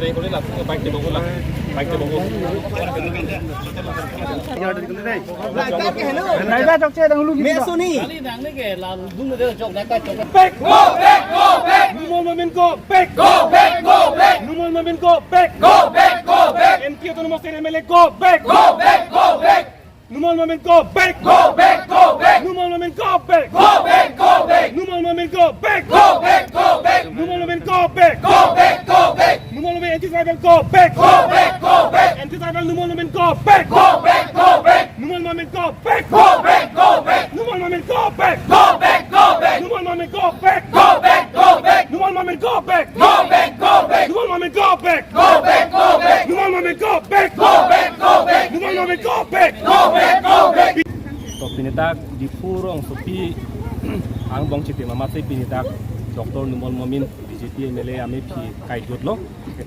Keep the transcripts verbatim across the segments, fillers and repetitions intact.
Bike tebok la. Bike tebok. Driver chokche dang lu. Mesoni. Back! Go back! Go back! Numal Momin, go back! Go back! Go back! Numal Momin, go back! Go back! Go back! M P Autonomous State M L A, go back! Go back! Go back! Numal Momin, go back! Go back, go back! Numal Momin, go back! Go back, go back! Numal Momin, go back! Go back, go back! Numal Momin, go back! Go back, go back! Numal Momin, anti-tribal, go back! Go back, go back! Anti-tribal, Numal Momin, go back! Go back, go back! Numal Momin, go back! Go back, go back! Numal Momin, go back! Go back, go back! Numal Momin, go back! Go back, go back! Numal Momin, go back! Go back, go back! Numal Momin, go back! Go back, go back! Numal Momin, go back! Go back, go back! Numal Momin, go back! Go back, go back! To pini dak Diphu rongsopi angbong chiti mamatsi pini dak Doctor Numal Momin B J P M L A amephi kaijutlo.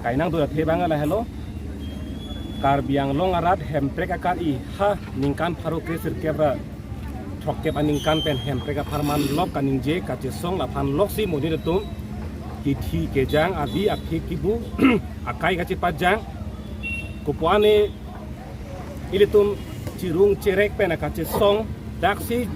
Kainang dura the bang lahelo. Karbi Anglong arat hemprek akar-i ha ningkan pharo kre sirkep ra throkkep aningkan pen hemprek apharman lok kaningje kachesong laphan loksi monit atum kithi kejang abi aphi kibu akai kachepajang. Kopuane ilitum chirung cherek pen akachesong daksi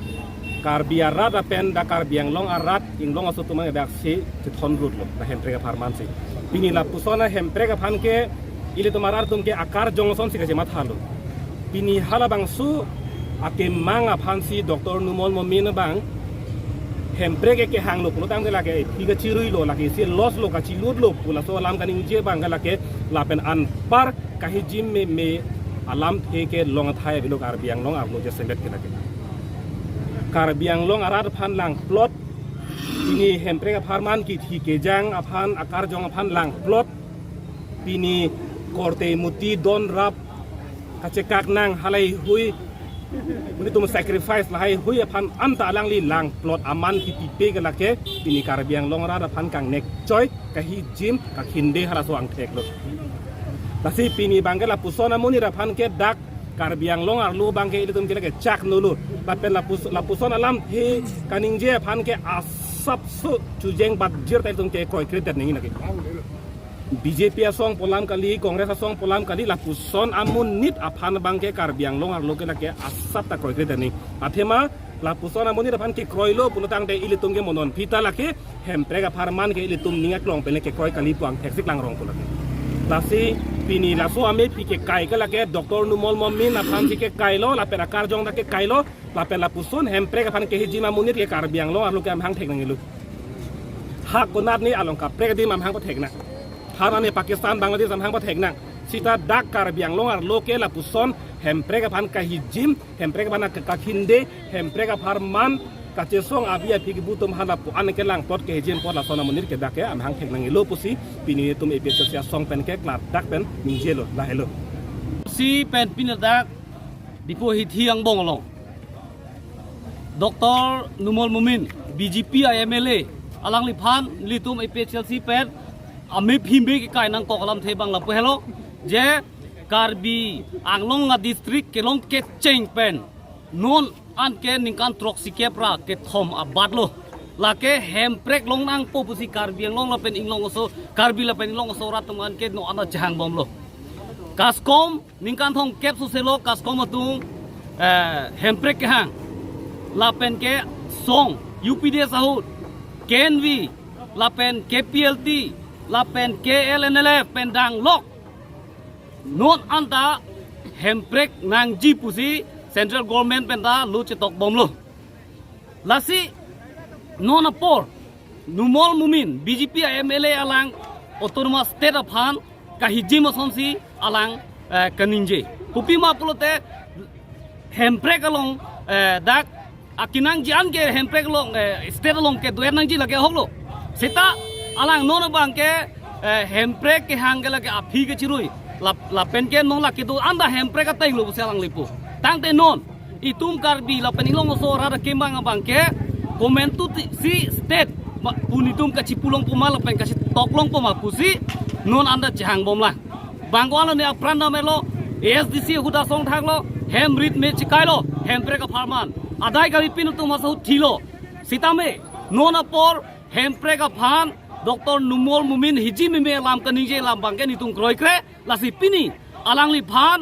Karbi arat apen dak Karbi Anglong arat inglong aso atum daksi chethon rutlo, la hemprek apharman si. Pini lapuson ahemprek aphan ke ilitum arat atum ke akarjong asonsi kachemathalo. Pini halabangso akemang aphansi Doctor Numal Momin abang hemprek ke kehanglo pulotangte lake aphi kachiruilo, lake isi loss lo, kachilutlo pu laso alam kaningje abang ke lake lapen anpar kahijim meme alamthe kelong athai avelo Karbi Anglong arlo jasemet ke lake. Karbi Anglong arat aphan langplot, pini hemprek apharman kithi kejang aphan akarjong aphan langplot, pini korte muti don rap kachekak nang halai hui, monit atum sacrifice lahai hui aphan anta alangli langplot aman kipipe ke lake pini Karbi Anglong arat aphan kangnek choi kahijim kakhinde halaso angthek lo. Lasi pini abang ke lapuson amonit aphan ke dak Karbi Anglong arlo abang ke ilitum ke lake chak nulu. Lapen lapus, lapuson alamthe kaningje aphan ke asapso chujeng batjir ta ilitum ke kroikre det nangji lake. B J P asong pu alam kali, Congress asong pu alam kali, lapuson amonit aphan abang ke Karbi Anglong arlo ke lake asap ta kroikre det nangji. Athema lapuson amonit aphan kekroilo pulotangte ilitum ke mo non aphi ta lake hemprek apharman ke ilitum ning aklong pen le kekroi kali pu angthek si klangrong pu lake. Lasi pini laso amephi kekai ke lake Doctor Numal Momin aphansi kekailo, lapen akarjong ta kekailo, lapen lapuson hemprek aphan kehijim amonit ke Karbi Anglong arlo ke amahang thek nangjilu. Ha konat ni along kaprek adim amahang pathek nang. Ha nani Pakistan, Bangladesh amahang pathek nang. Sita dak Karbi Anglong arlo ke lapuson hemprek aphan kahijim, hemprek aphan ka-, kakhinde, hemprek apharman kachesong abi aphi kibu atum hala pu an ke langplot kehijim apot lason amonit ke dak ke amahang thek nangjilu pusi pini itum A P H L C asong pen ke klardak pen ningjelo lahelo. Si pen pini dak Diphu hithi angbong along Doctor Numal Momin, B J P a M L A, alangliphan ilitum A P H L C pen amephi me kekai nangkok alamthe abang lapu helo, je Karbi Anglong a district kelong kecheng pen non an ke ningkan throksikep ra kethom abatlo. Lake hemprek long nangpo pusi Karbi Anglong lapen inglong aso, Karbi lapen inglong aso arat atum an ke non anta chehang bomlo. Kaskom ningkan thomkep soselo kaskom atum, eh, hemprek kehang. Lapen ke song, U P D S ahut, K N V, lapen K P L T, lapen K L N L F pen danglok. Non anta hemprek nangji pusi central government pen ta lo chetok bomlo. Lasi non apor Numal Momin, B J P a M L A alang autonomous state aphan kahijim asonsi alang, eh, kaningje. Kopima pulote hemprek along, eh, dak akenangji an ke hemprek along, eh, state along ke duet nangji lake ahoklo. Seta alang non abang ke, eh, hemprek kehang ke lake aphi kechirui. Lap-, lapen ke non lake do anta hemprek ateng lo pusi alang lapu. Tangte non itum Karbi lapen inglong aso arat akemang abang ke komantu ti-, si state ma, pu netum kachipu longpo ma lapen kachitok longpo ma pusi non anta chehang bomlang. Bang ko-an lo ne apran dam-etlo, A S D C ahut asong thaklo, hem rit me chekailo, hemprek apharman. Adai kami pin atum asahut thilo. Sitame non apor hemprek aphan Doctor Numal Momin hiji meme alam kaningje alam abangke netum kroikre, lasi pini alangliphan,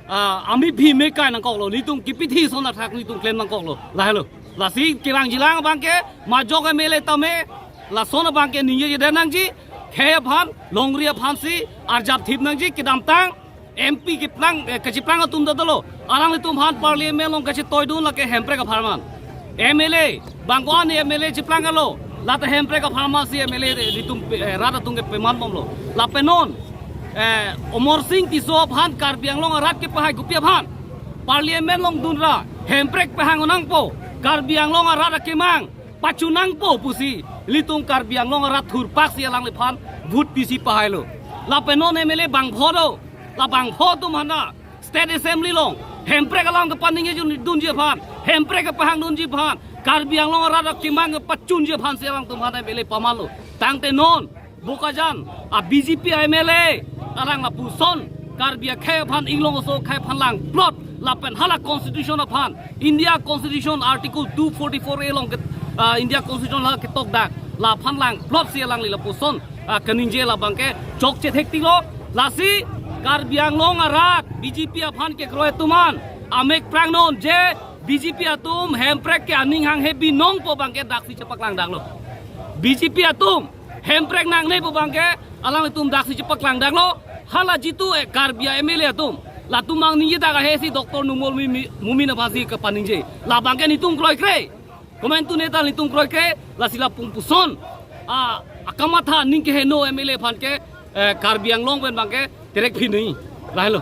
ah, amephi mekai nangkoklo, netum kipithi ason athak netum klem nangkoklo, lahelo. Lasi kelang jilang abangke majok M L A tame lason abangke ningjejedet nangji, khei aphan, longri aphansi arjap thip nangji, kedamtang M P keplang, eh, kacheplang atum ta dolo. Alanglitum aphan parliament along kachetoidun lake Hemprek apharman. M L A, bang ko-an M L A cheplanglo, lata Hemprek apharmansi M L A netum, eh, rat atum ke peman bomlo. Lapen non, eh, Amarsing Tisso aphan Karbi Anglong arat kepahai kopi aphan parliament along dunra Hemprek pahang nangpo, Karbi Anglong arat akemang pachun nangpo pusi ilitum Karbi Anglong arat thurpaksi alangliphan vote pisi pahailo. Lapen non M L A bangpho do, la bangpho atum aphan ta State Assembly along Hemprek alam kepaningjejun dunji aphan, Hemprek kepahang dunji aphan, Karbi Anglong arat akemang kepachunji aphansi alangtum aphan M L A pamanlo. Tangte non Bokajan a B J P M L A alang lapuson Karbi akhei aphan, inglong aso akhei aphan langplot, lapen hala constitution aphan, India Constitution Article two forty-four A along ke, ah, India Constitution la ketokdak, laphan langplotsi alangli lapuson, ah, kaningje, labangke chokche thektiklo. Lasi Karbi Anglong arat B J P aphan kekroi atum an amek prangnon je B J P atum Hemprek ke aning hanghe binong pu abangke daksi chepaklangdaklo. B J P atum Hemprek nangne pu abangke alanglitum daksi chepaklangdaklo. Hala jitu, eh, Karbi a M L A atum, latum angningjedak ahesi Doctor Numal Mimi-, Momin aphansi kepaningje, labangke netum kroikre. Komantu neta netum kroikre, lasi lapu- puson, ah, akamatha aning keheno M L A aphan ke, eh, Karbi Anglong pen abangke terek phinoi, lahelo.